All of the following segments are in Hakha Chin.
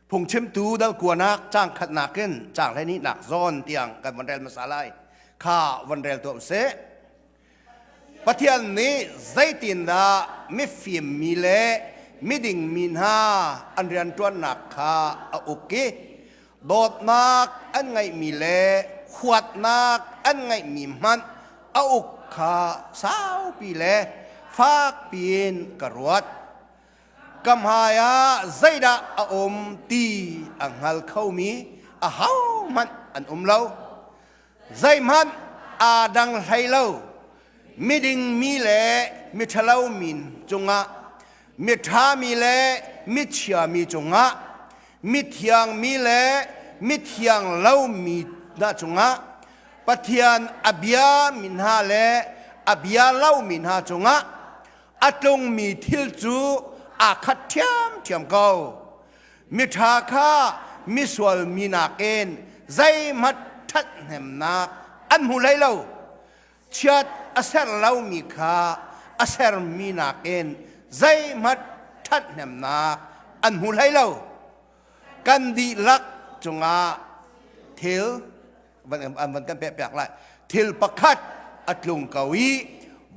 Phungchimtu dal kuanak caang khatnak in caang hleihnihnak zawn tiang kan von rel hmasa lai. Kha von rel tuah usih. Pathian nih zeitindah mifim mi le miding mi hna an rianṭuannak kha a uk i dawtnak an ngeihmi le huatnak an ngeihmi hmanh a uk kha saupi le fakpi in ka ruat. Ka hmaiah zeidah a um ti a hngal khomi ahohmanh an um lo. Zeihmanh aa dang hlei lo. Miding mi le miṭhalo mi cungah, miṭha mi le michia mi cungah, mithiang mi le mithiang lo mi hna cungah, Pathian a bia mi hna le a bia lo mi hna cungah a tlungmi thil cu aa khat ṭhiamṭhiam ko. Miṭha kha misual mi nakin zeihmanh ṭhathnemnak an hmu hlei lo. Chiat a ser lomi kha a sermi nakin zeihmanh ṭhathnemnak an hmu hlei lo. Kan dihlak cungah thil an van kan pekpiak lai. Thil pakhat a tlung ko i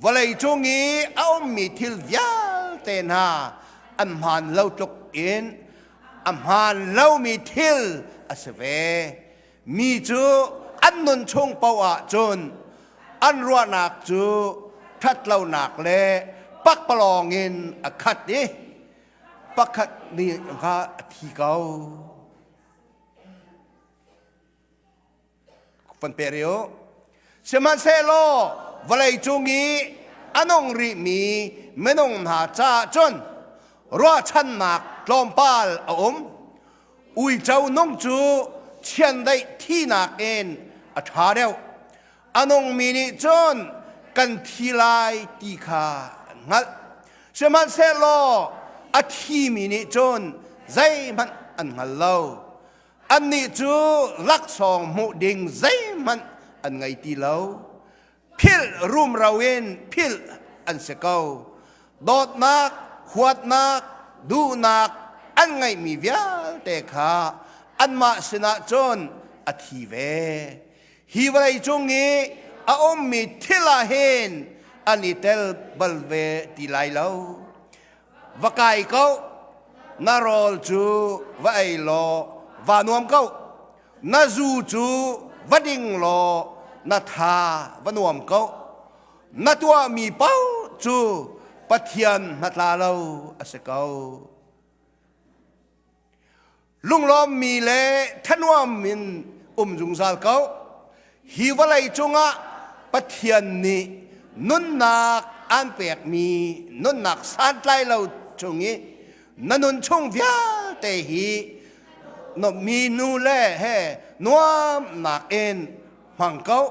vawlei cung i a ummi thil vialte hna an hmaan lo tluk in a hmaan lomi thil a si ve. Mi cu an nun chung paoh ahcun an ruahnak cu ṭhatlonak le pakpalawng in a khat i pakhat nih kha a thi ko. Van pe rih u. Sihmanhsehlaw vawlei cung i a nung rihmi minung hna caah cun ruahchannak tlawmpal a um. Uico nung cu chiandeih thinak in a ṭha deuh. A nungmi nih cun kan thi lai ti kha an hngalh. Sihmanhsehlaw a thimi nih cun zeihmanh an hngal lo. Annih cu laksawng hmuh ding zeihmanh an ngei ti lo. Philh rumro in philh an si ko. Dawtnak, huatnak, duhnak an ngeihmi vialte kha anmah sinah cun a thi ve. Hi vawlei cung i a ummi thil ah hin an i tel bal ve ti lai lo. Va kai ko, na rawl cu va ei law vaa nuam ko. Na zu cu va ding law na tha va nuam ko. Na tuahmi paoh cu Pathian hnatla lo a si ko. Lunglawmmi le thanuam in um zungzal ko. Hi vawlei cungah Pathian nih nunnak aan pekmi nunnak santlai lo chung i na nun chung vialte hi mi nu le he nuamnak in hmang ko.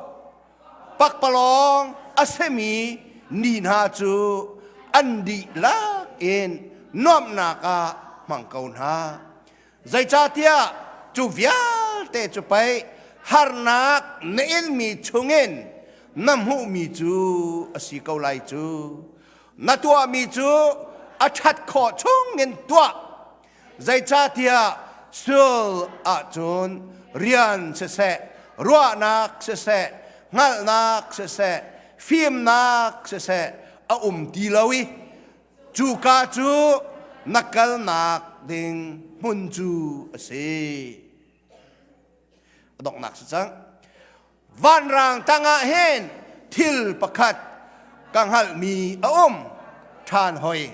Pakpalawng a simi ni hna cu an dihlak in nuamhnak ah hmang ko hna. Zeicahtiah cu vialte cu pei harnak na inmi chungin na hmuhmi cu a si ko lai cu. Na tuahmi cu a ṭhat khawh chungin tuah. Zeicahtiah sul ahcun rian siseh, ruahnak siseh, hngalhnak siseh, fimnak siseh a um ti lo i cuka cu na kalnak ding hmun cu a si. A donghnak si cang. Vanrang tangah hin thil pakhat ka hngalhmi a um ṭhan hoi.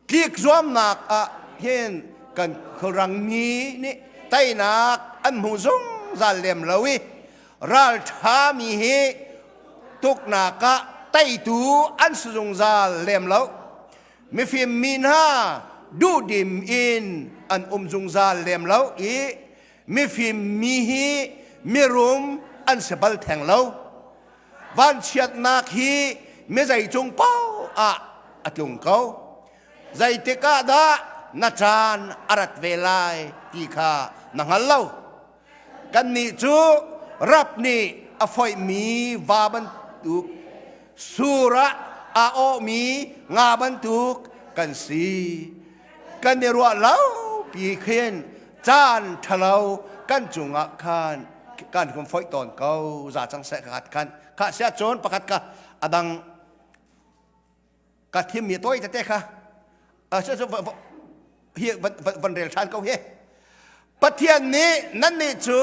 Tlik zuamnak ah hin kan khualrangmi nih teinak an hmu zungzal lem lo i ralṭhami hi tuknak ah teitu an si zungzal lem lo. Mifim mi hna duhdim in an um zungzal lem lo i mifim mi hi mirum an si bal theng lo. Vanchiatnak hi mizei cung paoh ah a tlung ko. Zeitik ah dah na caan a rat ve lai ti kha na hngal lo. Kannih cu rap nih a foihmi va bantuk, sur ah aa awhmi nga bantuk kan si. Kan i ruah lo pi khin. Caan ṭhalo kan cungah khan kan hun foih tawn ko za cang seh ka khan kha sia cun pakhat ka adang ka thim mi toi tete kha hi van rel ṭhan ko hi Pathian nih nannih cu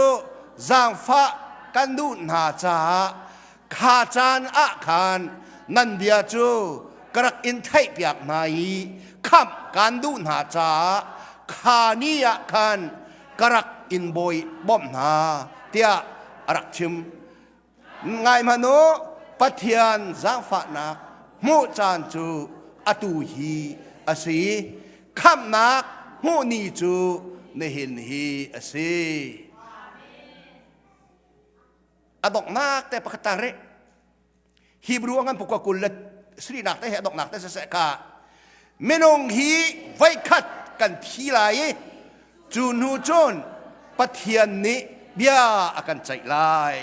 zaangfah kan duh hna caah kha caan ah khan nan bia cu ka rak in theihpiak hna i khamh kan duh hna caah kha ni ah khan ka rak in bawi bawmh hna tiah a rak chim. Ngai hmanh u, Pathian zaangfahnak hmuh caan cu atu hi a si. Khamhnak hmuh ni cu nihin hi a si. A donghnak te pakhat ta rih. Hebrew a ngan pukua kul le srinak te he a donghnak te siseh ka minung hi voikhat kan thi lai i cu hnu cun Pathian nih bia a kan ceih lai.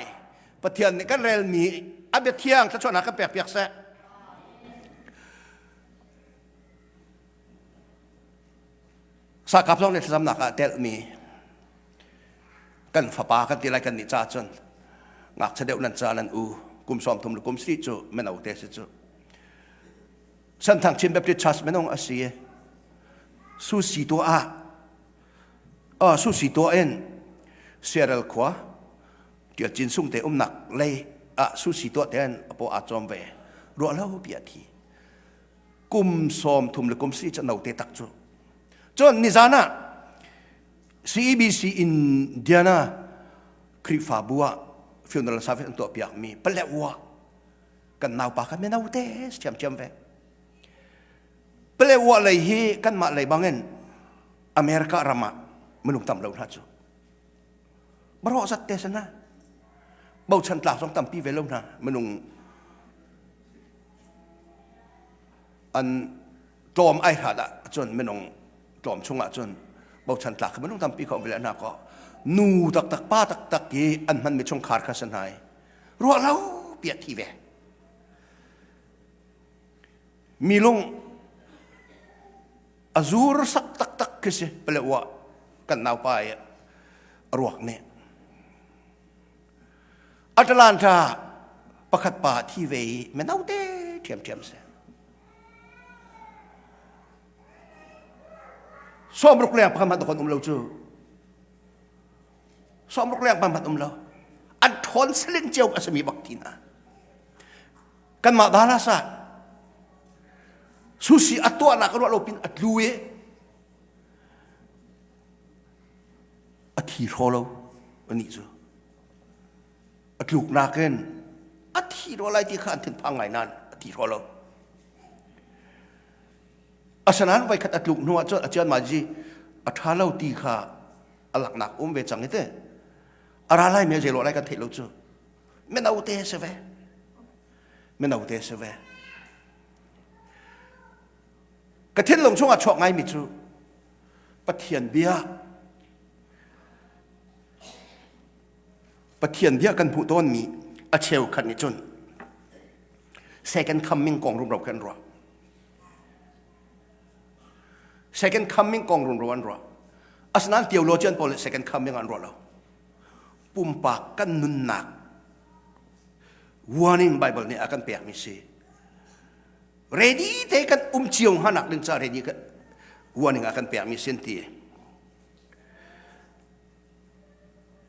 Pathian nih kan relmi a bia thiang thluachuahnak kan pek piak seh. Sakap zong nih thlacamnak ah telhmi kan fapa kan ti lai kan nih ca cun ngakchia deuh nan ca nan u kum sawm thum le kum si cu meno te si cu Santhang Chin Baptist Church minung a si Susi tu ah uh, Susi tu in Seattle khua Tial Cin Sung te umnak lei ah Susi tu ten apo a chom ve ruah lo pi a thi kum sawm thum le kum si cha no te tak cu cun nizan ah CEBC Indiana Khrihfabu ah funeral service an tuah piakmi Palewa kan naupa kha mino te ṭhiamṭhiam ve. Palewa lei hi kanmah lei bangin America ram ah minung tam lo hna cu. Barawh zat te sana. Bochan tlak zong tampi ve lo hna minung an tlawm ai hrat ah cun minung tlawm chungah cun bochan tlak minung tampi kha um ve hna ko nu taktak pa taktak i an hmanmi chungkhar kha san hai ruah lo piat thi ve mi lung a zur sak taktak khi si palewa kan naupa i ruak nih Atalanta pakhat pa thi ve i mino te ṭhiamṭhiam si. Sawmruk leng pakhat hmanh um lo cu. Sawmruk leng pakhat um lo. An ṭhawn salin cio a simi bak ti hna. Kanmah Dallas ah sushi a tuahnak a ruah lo pin a tlu i a thi hraw lo anih cu a tluknak in a thi rua lai ti kha an thinphang ngai nain a thi hraw lo asinain voikhat a tluk hnu ah cun a cian ma ji a ṭha lo ti kha a laknak um ve cang i te a ra lai me zei lo lai kan theih lo cu mino te si ve mino te si ve ka thinlung chungah chuak ngaimi cu Pathian bia Pathian bia kan hmuh tawnmi a cheukhat nih cun second coming kong rumro kan ruah second coming kong rumro an ruah asinain theologian pawl nih second coming an ruah lo pumpak kan nunnak warning Bible nih a kan pekmi si ready te kan um cio hnga nak ding ca ready kan warning a kan pekmi sin ti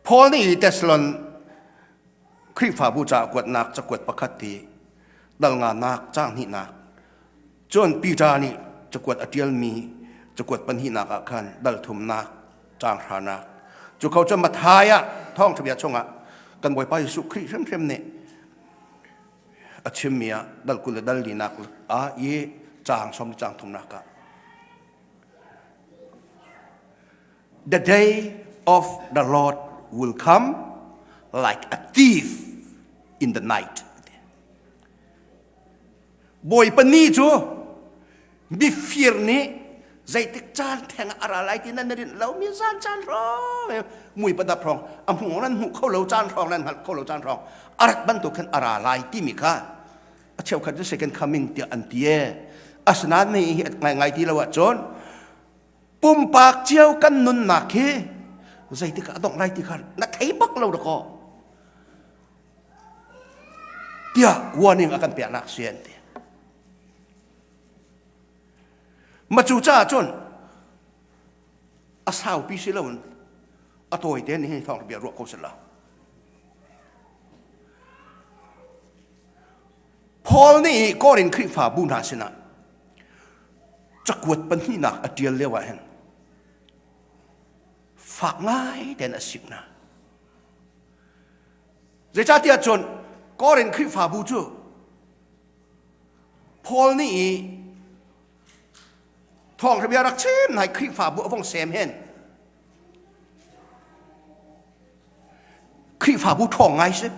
Paul nih Thessalon Khrihfabu ca kuatnak cakuat pakhat ti dal nganak caang hnihnak cun Peter nih cakuat a ṭialmi cakuat pahnihnak ah khan dal thumnak caang hranak cu kho cun Matthai ah thawngṭha bia chungah kan Bawipa Jesuh Khrih hrimhrim nih a chimmi ah dal 20 le dal linak ah i caang som caang thumnak ah The day of the Lord will come like a thief in the night. Bawipa ni cu mifir nih zeitik caan theng a ra lai ti nan rinh lo mi zan caan hrawng mui padap hrawng a hmu nan hmuh kho lo caan hrawng nan hngalh kho lo caan hrawng a rat bantuk khan a ra lai timi kha a cheukhat cu second coming tiah an ti e asinain mi hi ngai ngai ti lo ahcun pumpak cio kan nunnak hi. Zeitik ah a dongh lai ti kha na thei bak lo dakaw. Tiah warning a kan peknak si an ti. Ma cu caah cun a saupi si loin a tawi te nih thawng bia ruah ko sila. Paul nih Korin Khrihfabu hna sinah cakuat pahnihnak a ṭial lio ah hin fak ngai tein a sik hna. Zeicahtiah cun Korin Khrihfabu cu Paul nih i thawngṭha bia rak chim nai Khrihfabu a vong sem hin Khrihfabu ṭhawng ngai si.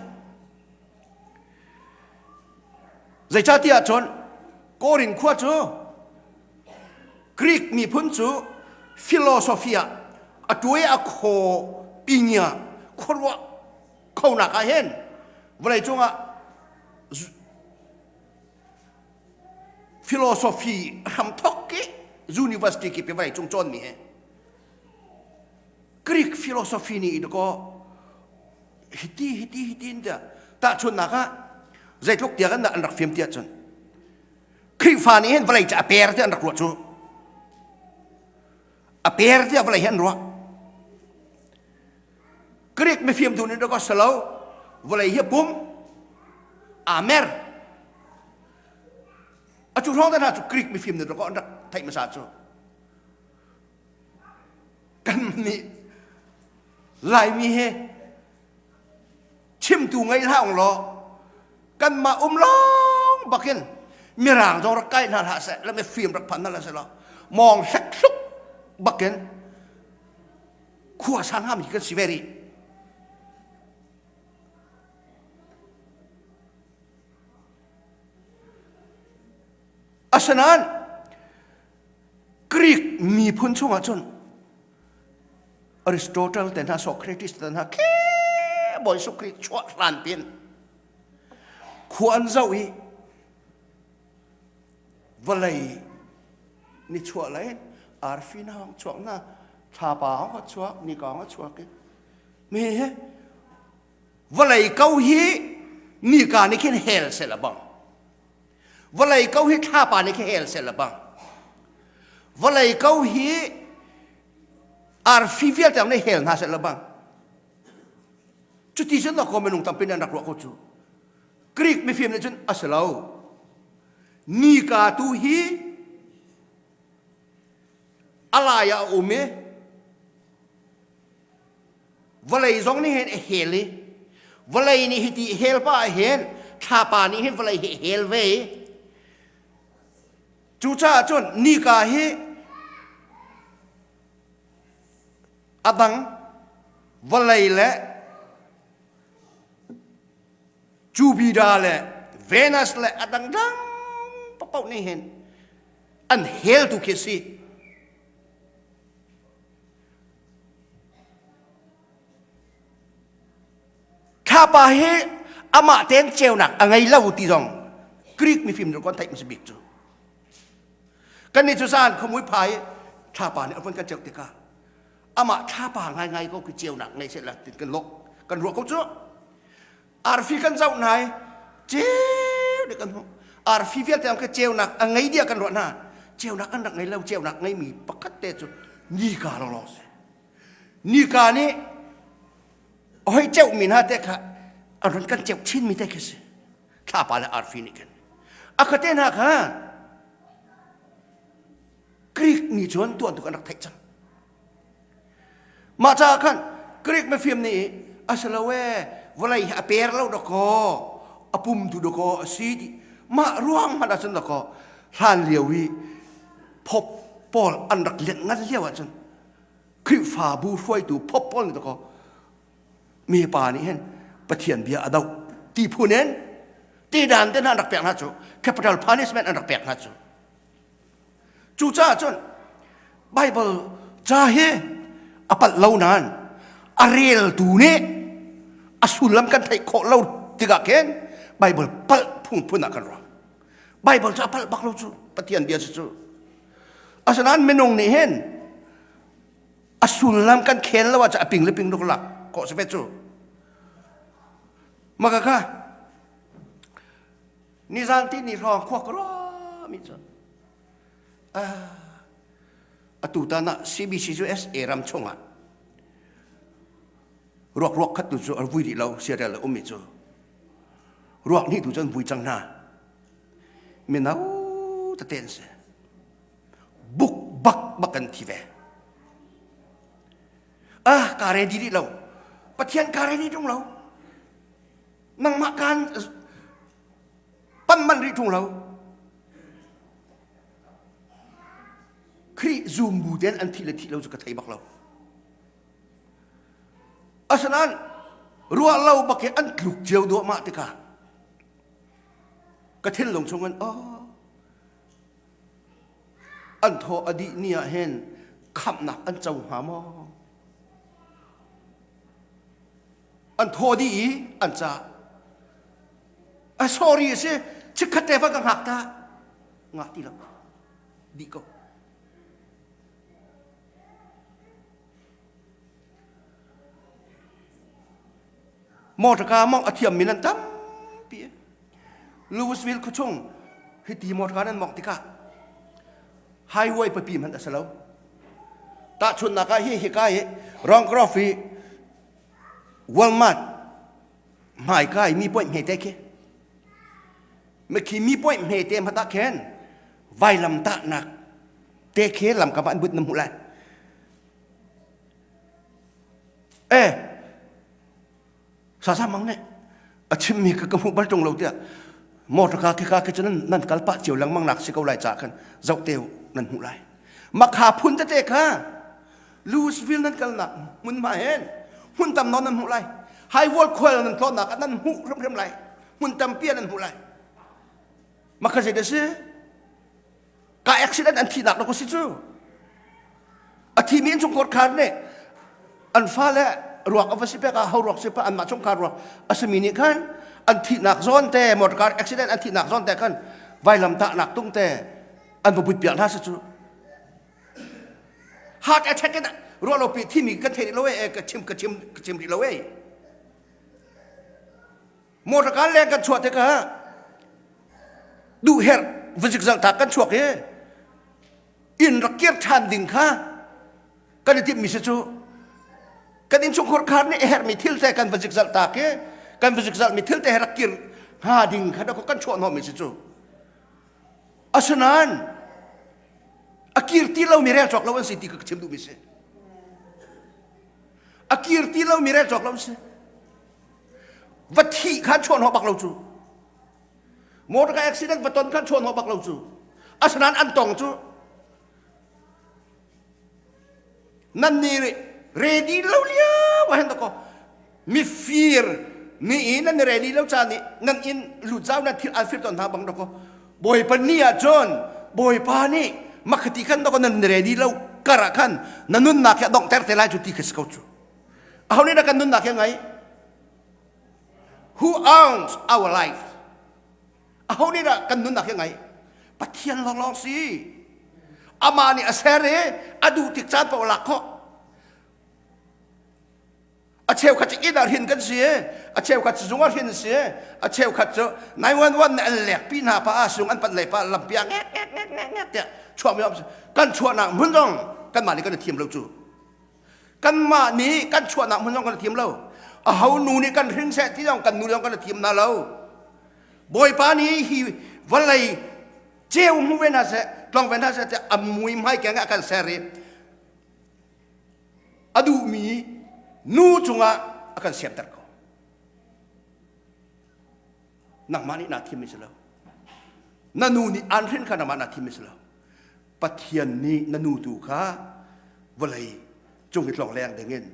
Zeicahtiah cun Korin khua cu Greek miphun cu philosophy ah a tuai a khaw pinya khuaruah khonak ah hin vawlei cungah philosophy hramthok ki university kip i vawlei cung cawnmi hi Greek philosophy nih dakaw hiti hiti hiti in tiah tahchunhnak ah zeitluk tiang an rak fim tiah cun Khrihfa nih hin vawlei cu a per tiah an rak ruah cu a per tiah vawlei hi an ruah Greek mifim tu nih rak si lo vawlei hi pum aa mer a cu hrawng te hna cu Greek mifim nih rak an rak theih hmasa cu kan nih Laimi he chimtu ngei hlah ung law kanmah um lawng bakin mirang zong rak kai hna hlah seh le mifim rak phan hna hlah seh law mawng hlek hluk bakin khua sang hngami kan si ve rih. Asinain Greek miphun chungah cun Aristotle te hna Socrates te hna khi Bawi Socrates chuah hlan pin khua an zoh i vawlei ni chuah lei arfi na hong chuak na thlapa hong a chuak nika hong a chuak i mi hi vawlei ko hi nika nih khin hel se la bang Vawlei ko hi thlapa nih khi hel seh le bang. Vawlei ko hi arfi vialte nih hel hna seh le bang. Cuti cun ko minung tampi nih an rak ruah ko cu. Greek mifim nih cun a si lo. Nika tu hi a lai ah a um i Vawlei zong nih hin a hel i vawlei nih hiti hel pah ah hin thlapa nih hin vawlei hi hel ve i cucaah cun nika hi a dang vawlei le Jupiter le Venus le a dangdang paoh nih hin an hel tu khi si. Thlapa hi amah tein ceunak a ngei lo ti zong Greek mifim nih kan theih hmasa bik cu. Kannih cu zan khuamui phai thlapa nih a vun kan ceuh tikah amah thlapa ngaingai ko khi ceunak ngei seh la tin kan lawh kan ruah ko cu. Arfi kan zoh hna i ceu nih kan hmuh. Arfi vialte ang khi ceunak a ngei dia kan ruah hna. Ceunak an rak ngei lo, ceunak ngeimi pakhat te cu nika lawnglawng si. Nika nih hoi ceuhmi hna te kha a run kan ceuh chinmi te khi si. Thlapa le arfi nih khin. A kha te hna kha Greek mi cun tuan tuk an rak theih cang. Mah caah khan Greek mifim nih a si lo ee vawlei hi a per lo dakaw a pum tu dakaw a si ti mah ruang hmanh ahcun dakaw hlan lio i Pope pawl an rak lianh ngan lio ahcun Khrihfabu hruaitu Pope pawl nih dakaw mi pa nih hin Pathian bia a doh ti phun in ti dan te hna an rak pek hna cu capital punishment an rak pek hna cu Cucaah cun Baibal ca hi a palh lo nain a reltu nih a sullam kan theih khawh lo tikah khin Baibal palh phungphun ah kan ruah. Baibal cu a palh bak lo cu Pathian bia cu cu. Asinain minung nih hin A sullam kan khel lo ahcun a ping le ping luk lak kawh si ve cu. Maka kha nizan ti ni hrawng khua ka mi cu atu tan ah CBC cu SA ram chungah ruak ruak khat tu cu an vui rih lo siarel le ummi cu ruak hnih tu cu an vui cang hna mino tete an si buk bak bak an thi ve ah ka ready rih lo pathian ka ready ṭung lo nangmah kan pan man rih ṭung lo Khrih zum bu ten an thih le thih lo cu ka thei bak lo Asinain ruah lo bak i an tluk cio duahmah tikah ka thinlung chungin oh an thaw a dih ni ah hin khamhnak an co hnga maw? An thaw dih i an ca. A sorry a si, chikkhat te va ka hngak ta. Ngah ti lo. Dih ko. Motorka mongh a thiammi nan tampi. Louisville khuachung hiti motorka nan mongh tikah highway papi hmanh a si lo. Tahchunhnak ah hi hika hi Rongrove hi Walmart hmaika i mi point hmete khi khi mi point hmete hmanh ah khin vailam tahnak te khi lamkam ah an but na hmuh lai. Eh, sasa mang nih a chimmi ka ka hmuh bal ṭung lo tiah motor ka khi ka khi cu nan nan kal pah cio lengmang nak si ko lai ca khan zoh te nan hmuh lai. Makha phun tete kha Louisville nan kalnak hmun ma hen hmun tam nawn nan hmuh lai. High Wall khual nan tlawnnak ah nan hmuh hrimhrim lai. Hmun tampi ah nan hmuh lai. Makha zei dah si? Ka accident an thihnak na ko si cu. A thimi in chungkhar khar nih an fale ruak a va si pek ah ho ruak si pa anmah chungkhar ruak a simi nih khan an thihnak zawn te motor car accident an thihnak zawn te khan vailam tahnak tung te an va but piak hna si cu. Heart attack in ruah lo pi thimi kan thei rih lo e ka chim ka chim ka chim rih lo e. Motor car leng kan chuah tikah duh herh va zikzal tak kan chuak i inn rak kir ṭhan ding kha kan i timhmi si cu kan innchungkhar khar nih a herhmi thil te kan va zikzalh tak i kan va zikzalhmi thil te he rak kir hnga ding kha kan chuah hnawhmi si cu asinain a kir ti lomi rel cawk lo an si ti ka chim duhmi si a kir ti lomi rel cawk lo an si va thih kha chuah hnawh bak lo cu motor accident va ton kha chuah hnawh bak lo cu asinain an tong cu nan ni ready lo lio ah hin ko mifir ni i nan ready lo ca nih nan in lut zau nan thil an fir ton hna bang dako bawipa ni ah cun bawipa nih makhati khan dako nan ready lo kar ah khan na nunnak hi a donghter te lai cu ti kha si ko cu aho nih dah kan nunnak hi a ngai who owns our life aho nih dah kan nunnak hi a ngai pathian lawnglawng si amah nih a ser i a duh tik caan paoh lak khawh a cheukhat cu inn ah hrin kan si a cheukhat cu zung ah hrin si a cheukhat cu 911 nih an lekpi hna pa ah sung an panh lei pa lampi ah ngek ngek ngek ngek ngek tiah chuah mi kan chuahnak hmun zong kanmah nih kan i thiam lo cu Kanmah nih kan chuahnak hmun zong kan thiam lo. Aho nu nih kan hrin seh ti zong kan nu zong kan thiam hna lo. Bawipa nih hi vawlei ceu hmu ve hna seh, tlong ve hna seh tiah a mui hmai keng ah kan ser i a duhmi nu cungah a kan siamter ko. Nangmah nih naa thimmi si lo. Na nu nih an hrin kha nangmah naa thimmi si lo. Pathian nih na nu tu kha vawlei cung i tlong leng dingin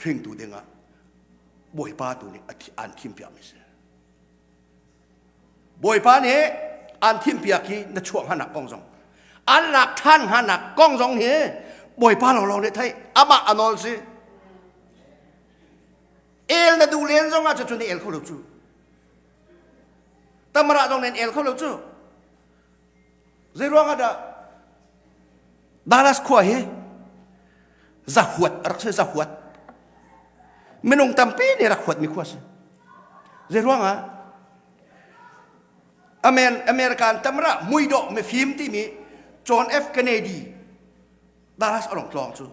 hringtu dingah Bawipa tu nih aan thimpiakmi si. Bawipa nih aan thimpiak hi na chuah hnganak kong zong an lak ṭhan hnganak kong zong hi Bawipa lawnglawng nih theih amah a nawl si. El na duh len zong ah cucu na el kho lo cu. Tamara zong nan el kho lo cu. Zeiruang ah dah Dallas khua hi? Zahuat rak si zahuat. Minung tampi nih rak huatmi khua si. Zei ruangah? American tamra muidawh mifim timi John F. Kennedy Dallas a rong tlawng cu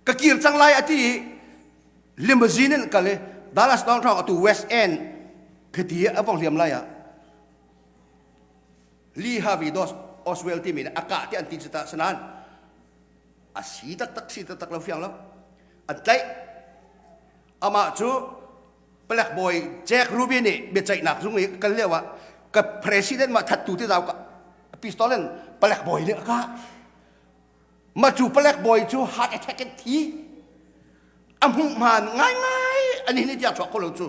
ka kir cang lai a ti i limousine in kal i Dallas downtown atu West End khiti a vong hliam lai ah Lee Harvey Oswald timi nih a kah ti an ti cu ta sanan a si taktak si taktak lo fiang lo an tlaih amah cu palek bawi Jack Ruby nih biaceihnak zung i kal lio ah ka president mah thattu ti zau ka pistol in palek bawi nih a kah ma cu palek bawi cu heart attack in thi a hmuh hmaan ngaingai ani ni tiang chuak kho lo cu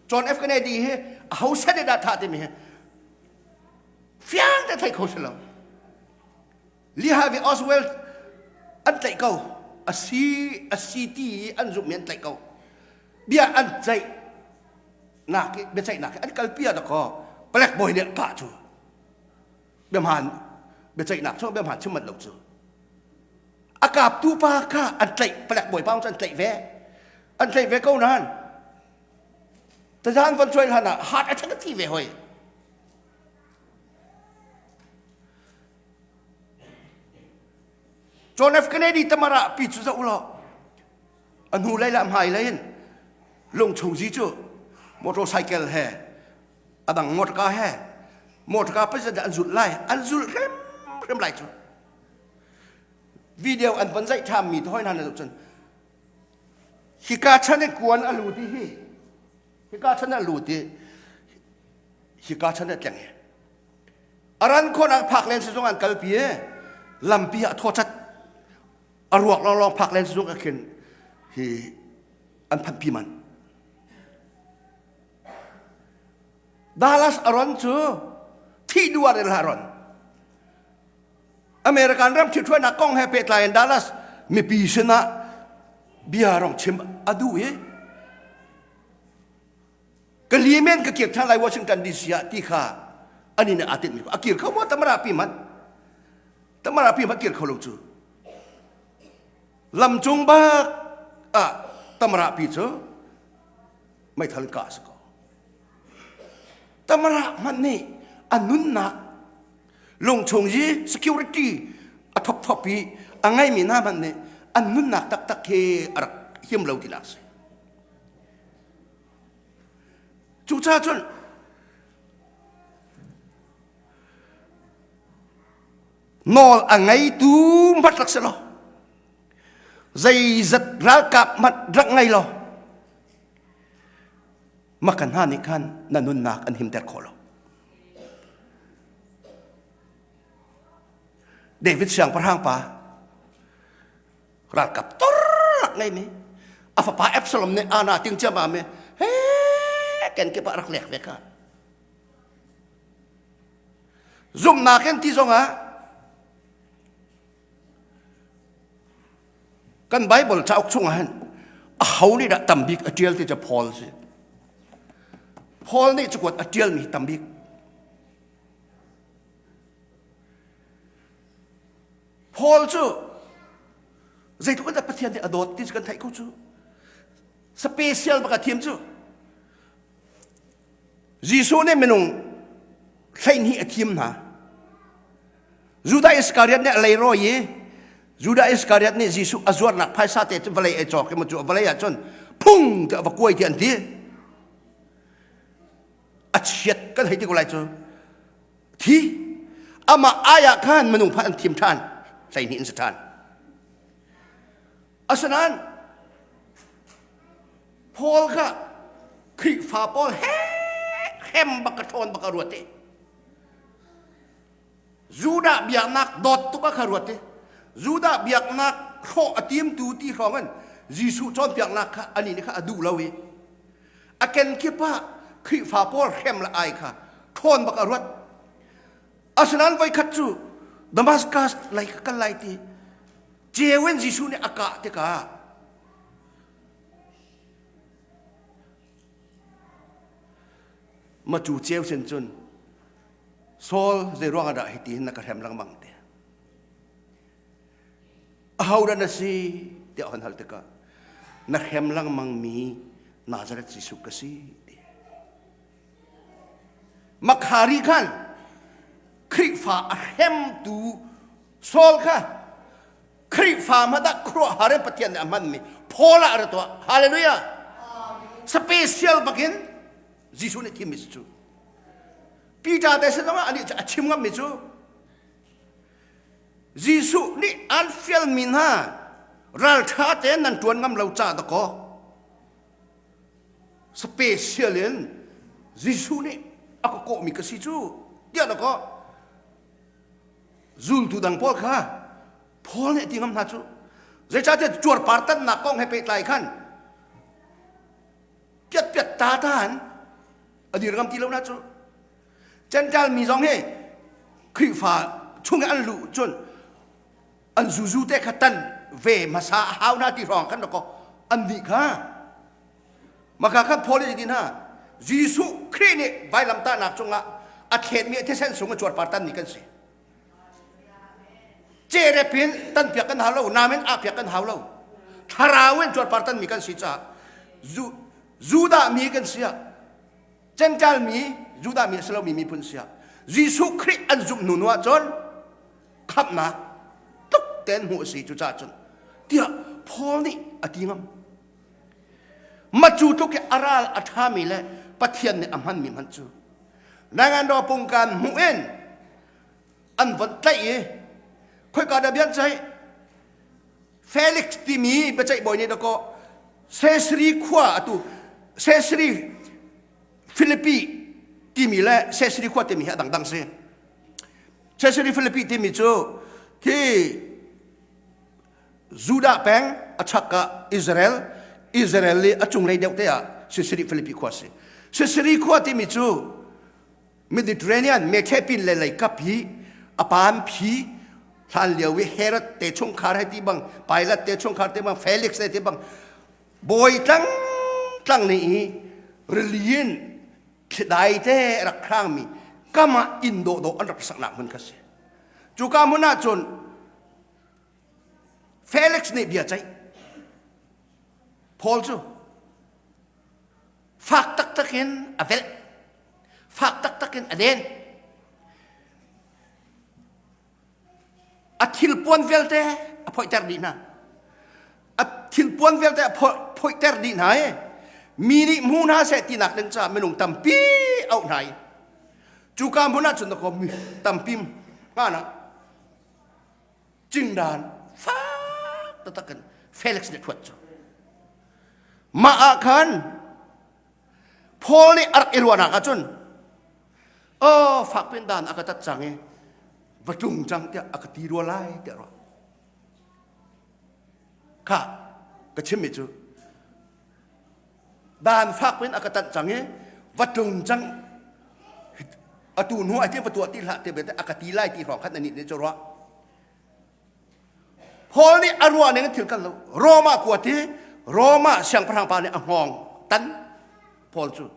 John F Kennedy hi a ho set dah thah timi hi fiang te thei kho si lo Lee Harvey Oswald an tlaih ko a si a si ti an zumh mi an tlaih ko bia an ceih nak i biaceihnak an kalpi ah dakaw palek bawi nih kah cu biahmaan biaceihnak cu biahmaan chim manh lo cu a kaptu pa kha an tlaih palek bawi pa cu an tlaih ve an tlaih ve ko nain tazan von chuai hlan ah heart attack a thi ve hoi John F. Kennedy tamara pi cu zoh law a hnu lei le a hmai lei in lungchung zi cu motorcycle he a dang motorka he motorka president an zulh lai an zulh hrim hrim lai cu video an von zaih ṭham mi hoi hna na cun hika chan in kuan a lut i hi hika chan a lut i hika chan a tleng i a ran khawhnak phak len sizung an kalpi i lampi ah thawcat a ruak lawnglawng phak len sizung ah khin hi an phanpi man Dallas aron cu thih duar in aron American ram ṭhithuainak kong he pehtlai in Dallas mipi sinah bia rong chim a duh i ka li men ka kir ṭhan lai Washington DC ah ti kha ani nih aa tinhmi a kir kho maw tamara pi hmanh tamara pi hmanh kir kho lo cu lamcung bak ah tamara pi cu meithal kah si ko tamara hmanh nih a nunnak lungchung i security a thopthop i a ngeimi hna hmanh nih an nunnak taktak hi a rak him lo tinak si Cucaah cun nawl a ngeitu hmanh rak si lo zeizat ralkap hmanh rak ngei lo makan hna nih khan na nunnak an himter khawh lo David siangpahrang pa ralkap torlak ngeimi a fapa Absalom nih ana ting ciammam i he kenkip ah rak lek ve ka zumhnak in ti zongah kan Bible cauk chungah hin a ho nih dah tambik a ṭial ti cu Paul si Paul nih cakuat a ṭialmi tambik Paul cu zeitluk in dah Pathian nih a dawt ti cu kan theih ko cu. Special bak a thiam cu. Jesuh nih minung 12 a thim hna. Judah Iskariot nih a leirawi i Judah Iskariot nih Jesuh a zuarnak phaisa te cu vawlei ei cawk i cu vawlei ah cun phung tiah va kuai ti an ti. A chiat kan hei ti ko lai cu. Thi amah ai ah khan minung phat an thim ṭhan 12 in si ṭhan asinain Paul kha Khrihfa pawl he hrem bak ka ṭhawn bak a ruat i Judah biaknak dawt tuk a kha ruat i Judah biaknak hrawh a timtu ti hrawng in Jesuh cawnpiaknak kha anih nih kha a duh lo i a kenkip ah Khrihfa pawl hrem le ai kha ṭhawn bak a ruat. Asinain voikhat cu Damascus lei ka kal lai ti ceu in Jesuh nih a kah tikah ma cu ceu sin cun Saul zei ruangah dah hiti hin na ka hrem lengmang ti. Ahodah na si tiah hon hal tikah na hrem lengmang mi Nazareth Jesuh ka si ti. Makhari khan Khrihfa a hremtu Saul kha Khrihfa hmanh khuaruahhar in Pathian nih a hmanmi Paul ah a ra tuah. Hallelujah. Special bakin Jesuh nih thimmi si cu. Peter te sin zongah anih cu a chim ngammi cu Jesuh nih an fialmi hna ralṭha tein nan ṭuan ngam lo ca dakaw special in Jesuh nih a ka kawhmi ka si cu tiah dakaw zultu dang pawl kha Paul nih a ti ngam hna cu zeicahtiah cuarpar tannak kong he pehtlai khan piatpiat ta ta in a dir ngam ti lo na cu Gentile mi zong hi Khrihfa chung i an luh cun an zuzu te kha tan ve hmasa a hau hna ti hrawng khan dakaw an nih kha maka khan Paul nih tin ha Jesuh Khrih nih vailamtahnak cungah a thletmi a thisen sung a cuarpar tanmi kan si cerep in tanpiak kan hau lo nam in ahpiak kan hau lo thlarau in cuarpar tanmi kan si caah Judah mi kan si ah Gentile mi Judah mi a si lomi miphun si ah Jesuh Khrih an zumh hnu hnu ah cun khamhnak tuk tein hmuh a si cucaah cun tiah Paul nih a ti ngam. Macu tluk i a ral a ṭhami le Pathian nih a hmanmi hmanh cu Nangan pungkan hmuh in an von tlaih i khoika dah bian ceih Felix timi biaceih bawi nih dakaw Caesarea khua atu Caesarea Philippi timi le Caesarea khua timi hi a dangdang si. Caesarea Philippi timi cu khi Judah peng a chak ah Israel Israel i a cunglei deuh te ah Caesarea Philippi khua si. Caesarea khua timi cu Mediterranean methepin le leikap hi a paan phi hlan lio i Herod te chungkhar hei ti bang Pilate te chungkhar te bang Felix te ti bang bawi tlang tlang nih i rili in thlidai te rak hrangmi kam ah inn dawhdawh an rak saknak hmun kha si cuka hmun ah cun Felix nih bia ceih Paul cu fak taktak in a velh fak taktak in a den a thilpuan vialte a phoihter dih hna a thilpuan vialte a phoihter dih hna i mi nih hmu hna seh tinak ding caah minung tampi auh hna i cuka hmun ah cun dakaw mi tampi hmaan ah cingdan fak taktak in Felix nih thuat cu mah ah khan Paul nih a rak i ruahnak ahcun oh fak pin dan a ka tat cang i va tlung cang tiah a ka ti rua lai tiah ruah kha ka chimmi cu dan fak pin a ka tat cang i va tlung cang atu hnu ai ti va tuah ti hlah ti a ka ti lai ti hrawng khan anih nih cu ruah Paul nih a ruah ning thil kal lo. Roma kuat i Roma siangpahrang pa nih a hngawng tan Paul cu.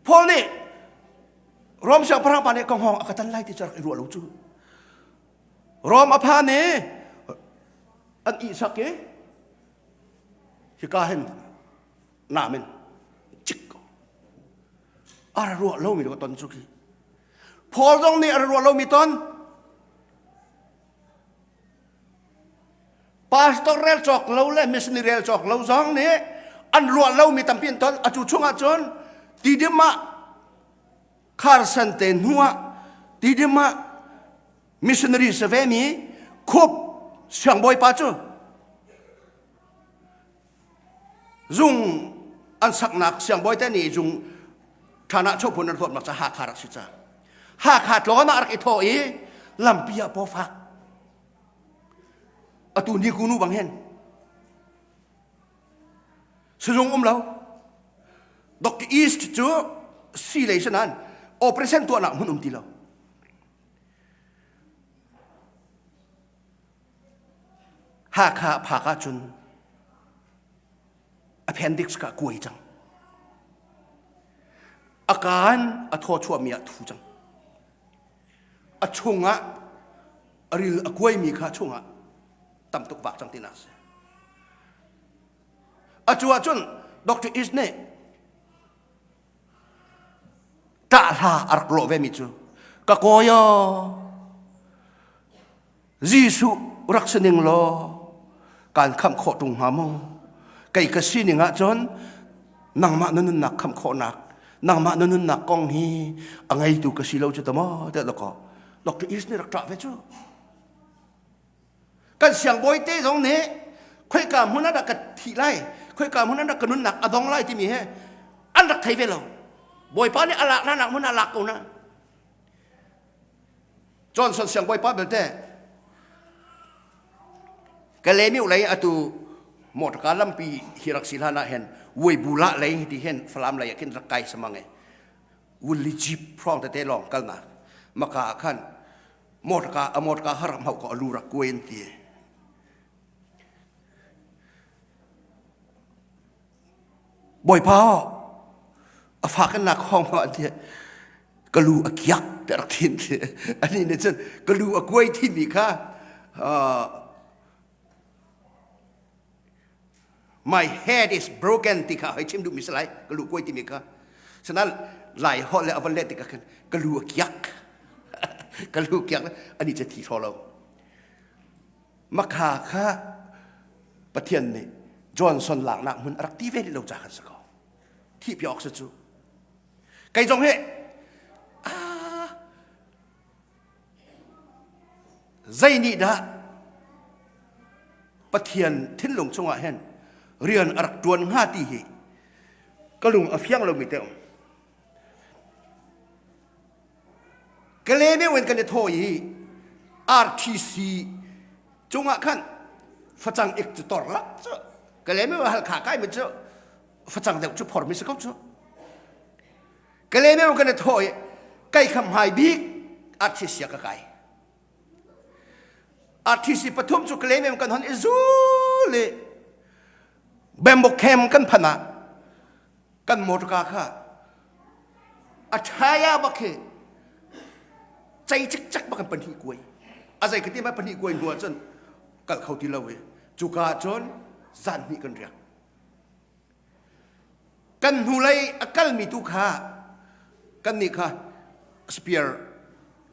Paul nih Rom siangpahrang pa nih ka hngawng a ka tan lai ti cu rak i ruah lo cu. Rom a phan i an ihsak i hika hin namin cik ko. A ra ruah lomi ka ton cu khi. Paul zong nih a ruah lomi ton pastor rel cawk lo le missionary rel cawk lo zong nih an ruah lomi tampi an ton atu chungah cun tidim ah kharsan te hnu ah tidim ah missionary si ve mi khup siangbawipa cu Zung an saknak siangbawi te nih zung ṭhan ah chawphun an hlawtnak ca Hakha rak si ca. Hakha tlawn ah rak i thawh i lampi ah pawfak. Atu ni kunu bang hin. Sizung um lo. Dr. East cu si lei sanan operation tuahnak hmun um ti lo. Hakha phak ahcun appendix ka kuai cang. A kaan a thaw chuahmi ah thu cang. A chungah A ril a kuaimi kha chungah tam tuk vak cang tinak si. Atu ahcun Dr. East nih ṭah hla a rak lawh vemi cu ka kawi aw Jesuh rak si ning law kaan khamh khawh ṭung hnga maw? Kei ka sining ahcun nangmah na nunnak khamh khawhnak nangmah na nunnak kong hi a ngeitu ka si lo cu ta maw tiah dakaw Dr. East nih rak ṭah ve cu. Kan siangbawi te zong nih khoika hmun ah dah ka thih lai, khoika hmun ah dah ka nunnak a dong lai timi he an rak thei ve lo. Bawipa nih a lak hna nak hmun ah lak ko na. Johnson siangbawipa belte Kalemiu lei atu motorka lampi hi rak si hlan ah hin Weibu la lei ti hin Falam lei ah khin rak kai samang e wulli jeep hrawng tete lawng kalnak maka ah khan motorka a motorka har hmau ko alu rak kuai an ti Bawipa a fak in nak hong ma an ti ka lu a kiak te rak thin ti ani nih cun ka lu a kuai timi kha my head is broken ti kha hoi chim duhmi si lai ka lu kuai timi kha sanan lai holh le a van let tikah khan ka lu a kiak ka lu kiak ani cu thi hraw lo makha kha Pathian nih Johnson laknak hmun a rak ti ve lo ca khan si ko thih pi awk si cu kei zong hi zei nih dah Pathian thinlung chungah hin rian a rak ṭuan hnga ti hi ka lung a fiang lomi te um. Kalay in kan i thaw i RTC cungah khan facang ik cu tor lak cu Kalay Halkha kai mi cu facang deuh cu phormi si ko cu. Kalay kan i thaw i kai kham hmai bik RTC ah ka kai. RTC pathum cu Kalay kan hon i zul i Bamboo camp kan phan ah kan motorka kha a ṭhaya bak hi cei cikcek bak in pahnih kuai a zei ka ti ma pahnih kuai hnu ah cun kal kho ti lo i cuka ah cun zan hnih kan riak kan hnulei a kalmi tu kha kan nih kha spear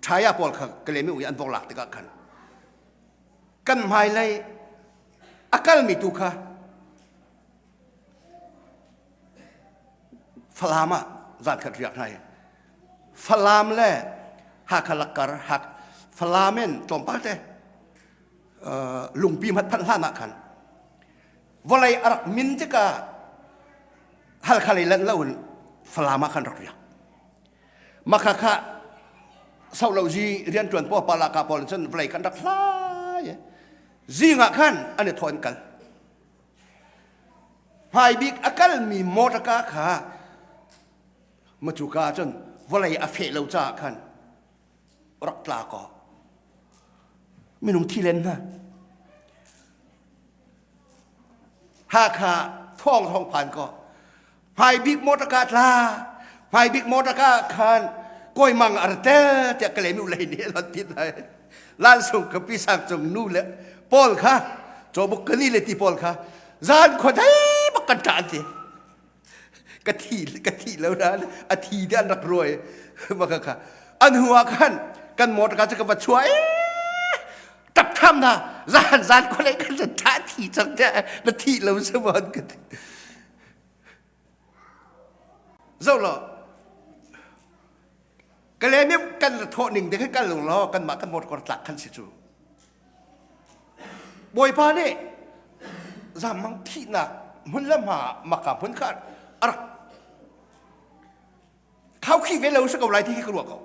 ṭhaya pawl kha kalemi ui an vok lak tikah khan kan hmailei a kalmi tu kha Falam ah zankhat riak hna hi Falam le Hakha lakkar Hak Falam in tlawmpal te lungpi hmat phanh hlan ah khan vawlei a rak min tikah Halkha lei lanh lo in Falam ah khan rak riak Makha kha solozi rianṭuan pawl palaka pawl cun vawlei kan rak hlai zing ah khan an i thaw an kal Hmaibik a kalmi motorka kha macuka cun vawlei a feh lo caah khan rak tla kaw minung thi len hna. Hakha thawng thawng phan kaw hmaibik motorka tla hmaibik motorka khan kawi mang ar tel tiah ka lemi ulei nih lon ti lai lan sung ka pi sang cung nu le paul kha cawbuk kali le ti paul kha zan khua dai bak kan ṭah an ti ka thi ka thi lo na a thi te an rak ruai maka kha an hu ah khan kan motor ka cu ka va chuah tap tham na zan zan khua lei kan ṭah thi cang te na thi lo sabon ka ti Zoh law, Kalaymyo kan thawh ning de khan kal law kanmah kan motor tlak khan si cu. Bawipa nih zammang thihnak hmun le hma maka hmun kha a rak khaukhih ve lo si ko lai ti hi ka ruah ko.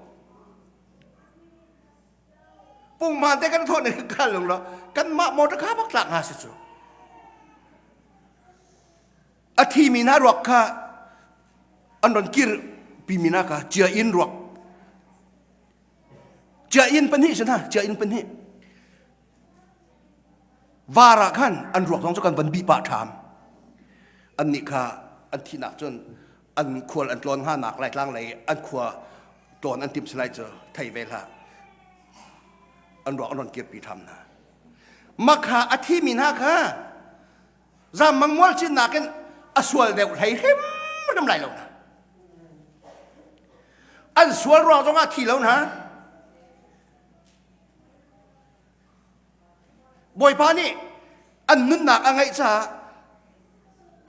Pungman te kan thawh ning kal law kanmah motor kha bak tlak hnga si cu. A thimi hna ruak kha an ron kir pimi hna kha cia inn ruak cia inn pahnih si hna cia inn pahnih var ah khan an ruak zong cu kan van bih pah ṭham annih kha an thihnak cun an khual an tlawn hnga nak laitlang lei an khua tlawn an timh si lai cu thei ve hlah. An ruak an ron kirpi ṭham hna. Makha a thimi hna kha zammang mual cinnak in a sual deuh hlei hrimhrim lai lo hna. An sual ruang zongah thi lo hna. Bawipa nih an nunnak a ngeih caah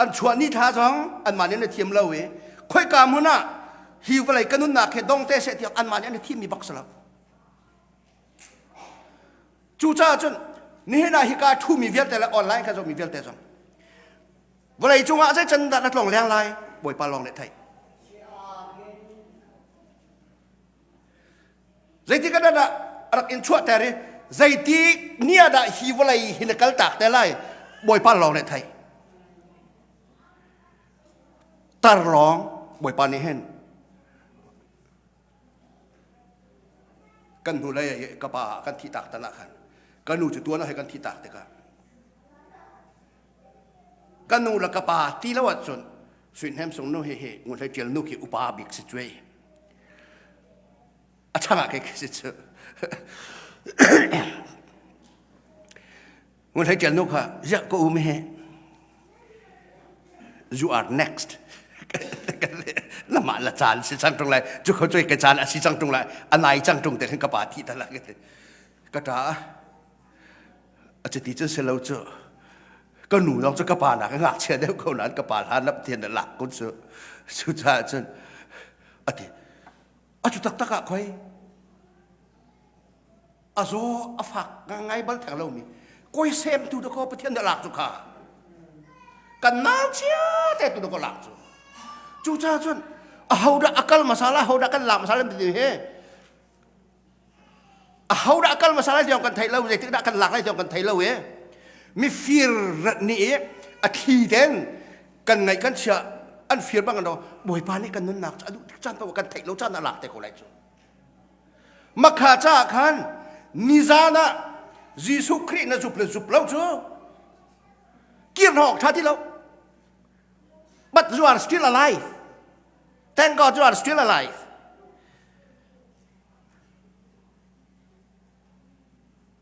an chuah ni thla zong anmah nih an i thiam lo i khoika hmun ah hi vawlei ka nunnak hi dong te seh tiah anmah nih an i thimmi bak si lo. Cucaah cun nihin ah hika ṭhumi vialte le online kha zohmi vialte zong vawlei cungah zei can dah na tlong leng lai Bawipa lawng nih theih. Zeitik ah dah a rak in chuahter i zeitik ni ah dah hi vawlei hi na kaltak te lai Bawipa lawng nih theih. Tar lawng Bawipa nih hin kan hnulei ka pa kan thih tak tan ah khan ka nu cu tuan ah hei kan thih tak tikah ka nu le ka pa ti lo ahcun Sui Hnem Sung nu hi hi Ngun Hlei Ṭial nu khi upa bik si cuai a chang ah kei khi si cu Ngun Hlei Ṭial nu kha ziah ka um he you are next na mah la caan si cang ṭung lai cu kho cuai ka caan a si cang ṭung lai a nai cang ṭung te khin ka pa thi ta la ka ṭa a cuti cun si lo cu ka nu zong cu ka pa nak ngakchia deuh ko nain ka pa hlan ap thian lak kun cu cucaah cun a ti a cu taktak ah khoi a zaw a fak ngai bal theng lomi koi sem tu da ko pathian dah lak cu kha kan nau chia te tu da ko lak cu cucaah cun a ho dah a kal masala ho dah kan lak masala ti he Ahodah kal hmasa lai tiang kan thei lo, zeitik dah kan lak lai tiang kan thei lo i mifir nih i a thli ten kan ngaih kan chia an fir bang an Bawipa nih kan nunnak cu a duh tik caan paoh kan theih lo caan ah lak te ko lai cu. Makha caah khan nizan ah Jesuh Khrih na zup le zup lo cu kir hna awk ṭha ti lo. But you are still alive. Thank God you are still alive.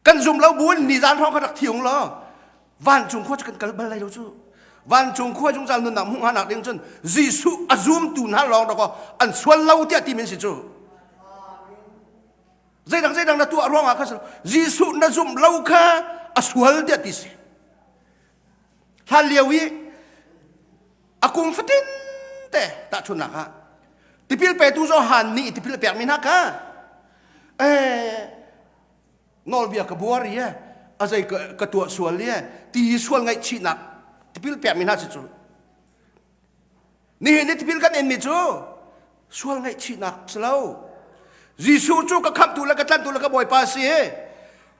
Kan zum lo buin nizan hrawng kha rak thiung law vancung khua cu kan kal bal lai lo cu. Vancung khua zungzal nunnak hmuh hnganak ding cun Jesuh a zumtu hna lawng dakaw an sual lo tiah ti min si cu. Zeidang zeidang na tuah ruangah kha Jesuh na zumh lo kha a sual tiah ti si. Hlan lio i a kum fatin te tahchunhnak ah tipil petu Johan nih tipil a pekmi hna kha eh nawlbia ka buar i a zei ka tuah sual i ti sual ngaihchihnak tipil pekmi hna si cu nihin ni tipil kan inmi cu sual ngaihchihnak si lo Jesuh cu ka khamhtu le ka tlanhtu le ka Bawipa si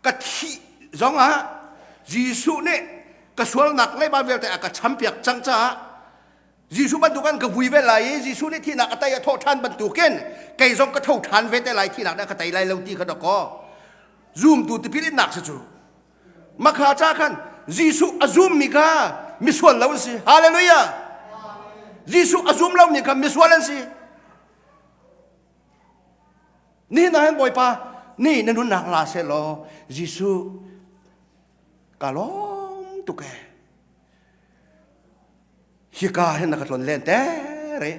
ka thih zongah Jesuh nih ka sualnak leiba vialte a ka champiak cang caah Jesuh bantuk an ka vui ve lai i Jesuh nih thihnak a tei a thawh ṭhan bantukin kei zong ka tho ṭhan ve te lai thihnak nih a ka tei lai lo ti kha dakaw zumtu tipil innak si cu Makha ca khan Jesuh a zummi kha misual lo an si. Hallelujah! Jesuh a zum lomi kha misual an si. Nihin ah hin Bawipa nih na nunnak la seh law Jesuh ka lawm tuk ee. Hika hin na ka tlon len ter i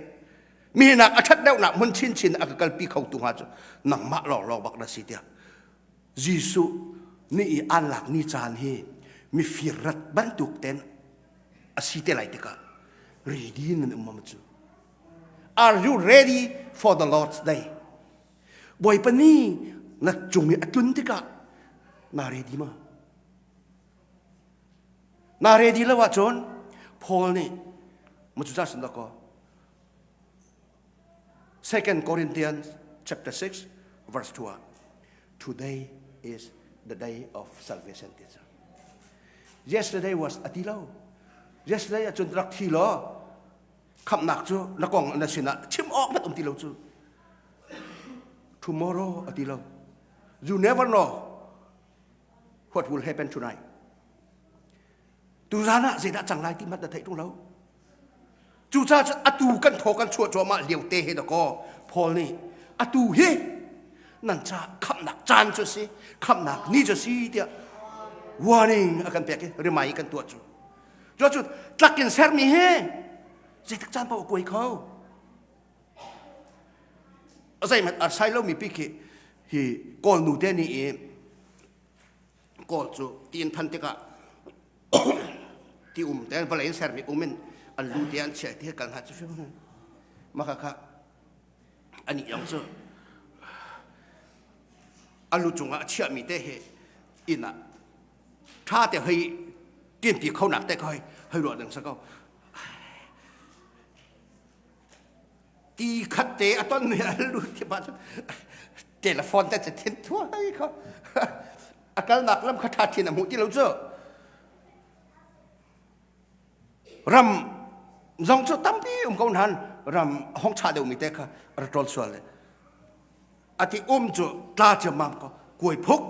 mi nak a ṭhat deuhnak hmun chinchin a ka kalpi kho tu hnga cu nangmah lawnglawng bak na si tiah Jesuh nih i aan lak ni caan hi mifir rat bantuk ten a si te lai tikah ready nan um ma cu Are you ready for the Lord's day? Bawipa ni na cung i a tlun tikah naa ready ma? Naa ready lo ahcun Paul nih macu ca sin dakaw Second Corinthians chapter 6 verse 2 ah today is the day of salvation ti cu yesterday was a ti lo yesterday ahcun rak thi law khamhnak cu na kong na sinah chim awk hmanh um ti lo cu tomorrow a ti lo you never know what will happen tonight tuzan ah zeidah cang lai ti hmanh na theih ṭung lo Cucaah cun atu kan thaw kan chuah cuahmah lio te he dakaw Paul nih atu hi Nan ca khamhnak caan cu si, khamhnak ni cu si tiah warning a kan pek i rimai kan tuah cu. Cu cu tlak in sermi hi zeitik caan paoh a kuai kho. Zeihmanh a sai lomi pi khi hi Kawl nu te nih i Kawl cu ti in than tikah ti um te vawlei in sermi um in an lu te an chiah ti kal hna cu maka kha ani yang cu a lu cungah a chiahmi te hi inn ah ṭha te hei ṭinpi kho nak te kha hei hei ruah ding si ko. Ti khat te a ton mi a lu ti pa cun telephone te cu thin thuai kho a kalnak lam kha ṭha thin a hmuh ti lo cu. Ram zong cu tampi um ko nain ram hong ṭha deuhmi te kha a ra ṭawl sual le a ti um cu tla ciammam ko kuai phuk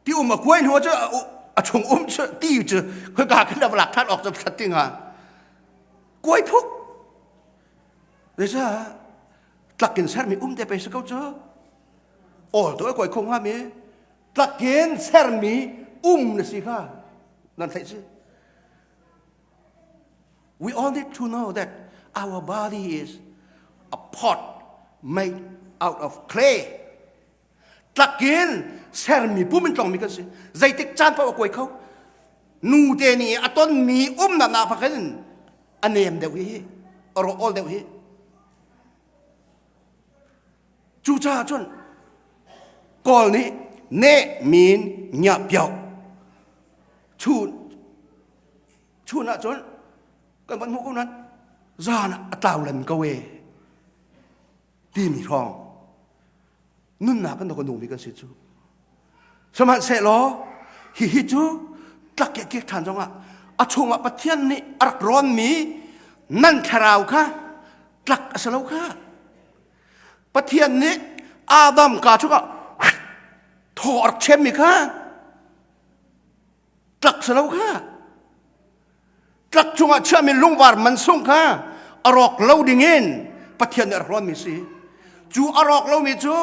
ti um a kuai hnu cu a chung um cu ti cu khoi ka khin a lak ṭhan awk cu thlat ti hnga kuai phuk zeicah tlak in sermi um te pe si ko cu awl tu a kuai kho hnga mi tlak in sermi um na si kha nan theih si We all need to know that our body is a pot made out of clay. Tlakin sermi pum in tlongmi kan si. Zeitik caan paoh a kuai kho. Nu te nih a tonmi umnak nak pakhat a nem deuh hi, a rawh awl deuh hi. Cucaah cun Kawl nih ne min nya piau chun chun ah cun kan van hmuh ko nan zan ah a tlau lan ko e timi hrawng nunnak kan ka nungmi kan si cu sihmanhsehlaw hihi cu tlak ke kek ṭhan zongah a chungah Pathian nih a rak rawnmi nan thlarau kha tlak a si lo kha Pathian nih Adam ka chungah thaw a rak chemmi kha tlak si lo kha tlak chungah chiahmi lungvar mansung kha a rawk lo dingin Pathian nih a rak hlawnmi si cu a rawk lomi cu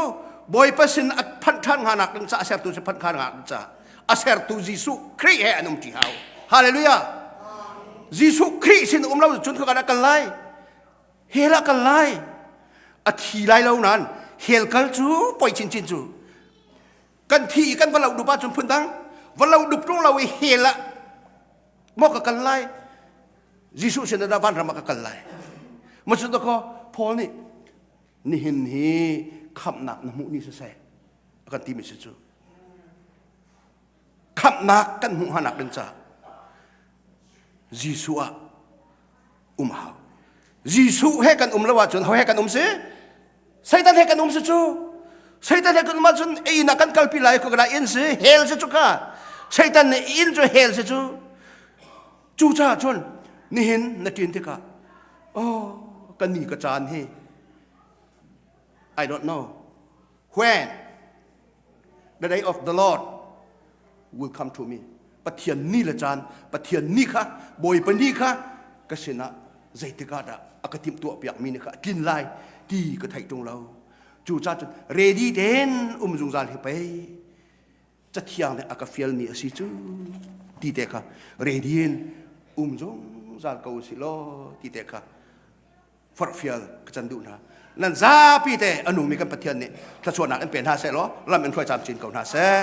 Bawipa sin a phanh ṭhan hnga nak ding caah a sertu si phanh ṭhan hnga ding caah a sertu Jesuh Khrih he an um ṭi hau Hallelujah Jesuh Khrih sin um lo cun khuakan ah kal lai hell ah kal lai a thi lai lo nain hell kal cu poi chinchin cu kan thi i kan va lo dup ahcun phundang va lo dup ṭung lo i hell ah maw ka kal lai Jesuh sin ah vanram ah ka kal lai maw cu dakaw Paul nih nihin hi khamhnak na hmuh ni siseh a kan timi si cu khamhnak kan hmuh hanak ding caah Jesuh ah um hau Jesuh he kan um lo ahcun ho he kan um si Satan he kan um si cu Satan he kan um ahcun inn ah kan kalpi lai ko kana inn si hell si cu ka Satan nih inn cu hell si cu cu caah cun nihin na ṭin tikah oh ka ni ka caan hi I don't know when the day of the Lord will come to me Pathian ni le caan Pathian ni kha Bawipa ni kha ka sinah zeitik ah dah a ka timhtuah piakmi ni kha a tlin lai ti ka theih ṭung lo cu ca cun ready tein um zungzal hi pei cathiang nih a ka fialmi a si cu ti te kha ready in um zungzal ko si law ti te kha forhfial ka can duh hna nan zapi te a nungmi kan Pathian nih thluachuahnak in pe hna seh law lam in hruai camcin ko hna seh.